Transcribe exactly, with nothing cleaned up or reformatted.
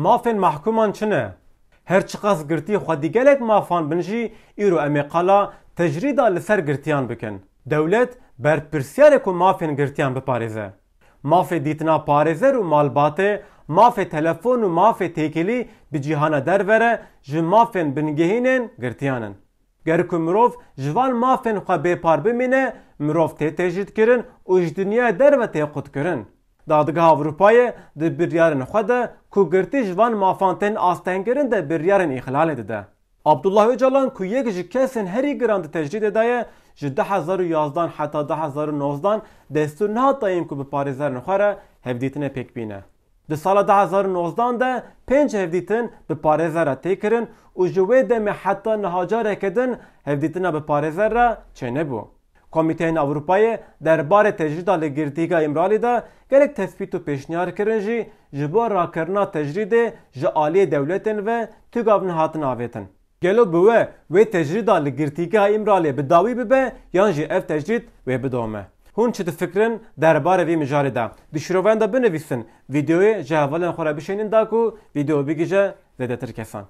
Mafên mehkûman çi ne? Her çiqas girtî xwedî gelek mafan bin jî, îro em ê qala tecrîda li ser girtiyan bikin. Dewlet berpirsiyar e ku mafên girtiyan biparêze. Mafê dîtina parêzer û malbatê, mafê telefon û mafê têkilî bi cîhana derve re ji mafên bingehînên girtiyan in. Ger ku mirov ji van mafên xwe bêpar bimîne, mirov tê tecrîdkirin û ji dinyaya derve tê qutkirin. Dadgeha Ewropayê di biryarên xwe de ku girtî ji van mafan tên astengkirin de biryarên îxlalê dide. Abdullah Ocalan ku yek ji kesên herî giran di tecrîdê de ye, ji du hezar û yazdan heta du hezar û nozdan destûr nehat dayîn ku bi parêzerên xwe re hevdîtinê pêk bîne. Di sala du hezar û nozdan de pênc hevdîtin bi parêzer re tê kirin û ji wê demê heta niha careke din hevdîtina bi parêzer re çênebû. Komîteyên Ewropayê derbarê tecrîda li girtîgeha Îmralî de gelek tespît û pêşniyar kirin jî, ji bo rakirina tecrîdê ji aliyê dewletên ve tu gav nehatin avêtin. Gelo bi we wê tecrîda li girtîgeha Îmralê bi dawî bibe yan jî ev tecrîd wê bidome? Hûn çi difikirin derbarê vî mijarê de? Di şîrovan de binivîsin, vîdeoyê ji hevalên xwe re bişênin da ku vîdeo bigihîje zêdetir kesan.